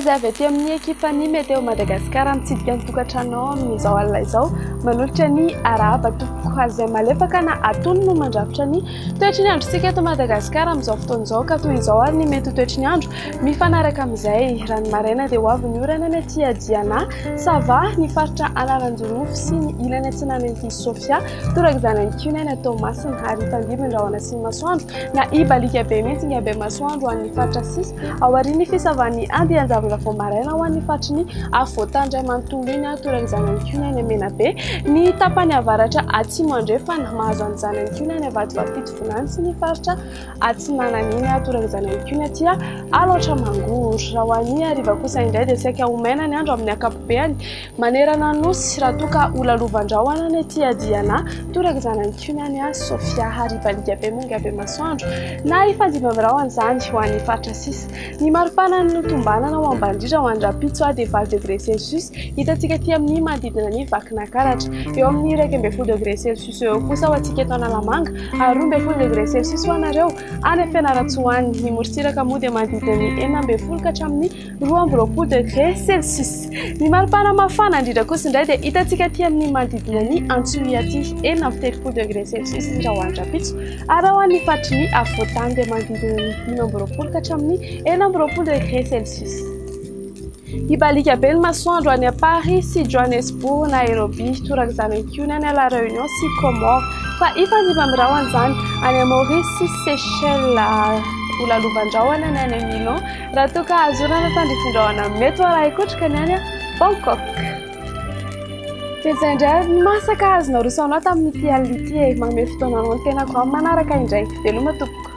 izay avy aty amin'ny ekipan'ny Météo Madagascar mitsidika ny tokantranonao amin'izao alina izao. Manolotra ny arahaba tompoko izay malefaka na atony no mandrafitra ny toetry ny androntsika eto Madagasikara amin'izao fotoana izao ka toy izao ary ny mety ho toetry ny andro mifanaraka amin'izay. Raha ny maraina dia ho avy ny orana ny aty Diana, Sava, ny faritra Analanjirofo sy ny ilany atsinanan'ity Sofia, torak'izany ihany koa ny any Toamasina ary hifandimby ny rahona sy ny masoandro na hibaliaka be mihitsy ny habe masoandro ho an'ny faritra sisa aorian'ny fisavan'ny andian-javona vao maraina ho an'ny faritry ny afovoantany iray manontolo iny, torak'izany ihany koa ny any Menabe, ny tapany avaratra atsimo andrefana, mahazo an'izany ihany koa ny any Vatovavy Fitovinany sy ny faritra atsinanana iny, torak'izany ihany koa ny aty Alaotra Mangoro. Raha ho an'ny hariva kosa indray dia saika ho maina ny andro amin'ny ankapobeany Manerana ny Nosy, raha toa ka ho lalovan-drahona ny aty Diana, toraka izany ihany koa ny any Sofia ary Baligabe Mongabe Masoandro na hifandimby amin'ny rahona izany ho an'ny faritra sisa. Ny maripana no tombanana ho ambany indrindra ho an'ny rahampitso dia 8 degré celsius, hitantsika aty amin'ny manodidina ny Vakinankaratra. Eo amin'ny 11 degré celsius eo kosa ho antsika eto Analamanga ary 12 degré celsius ho anareo any Fianarantsoa any. Ny morontsiraka moa dia manodidina ny 16 ka hatramin'ny 22 degré celsius. Ny maripana mafana indrindra kosa indray dia hitantsika aty amin'ny manodidina ny Antsohihy aty, 36 degré celsius raha ho an'ny rahampitso, ary raha ho an'ny faritry ny afovoantany dia manodidina ny 25 ka hatramin'ny 26 degré celsius. Hibaliaka be ny masoandro any Paris sy Johannesburg, Nairobi, torak'izany ihany koa ny any La Réunion sy Comores, fa hifandimby amin'ny rahona izany any Maurice sy Seychelles. Ho lalovan-drahona ny any Milan. Raha toa ka azo orana tandrifindrahona mety ho arahin-kotroka ny any Bangkok. Dia izay indray ary ny masaka azo naroso anao tamin'ity alina ity e. Manome fotoana anao ny tenako amin'ny manaraka indray. Veloma tompoko.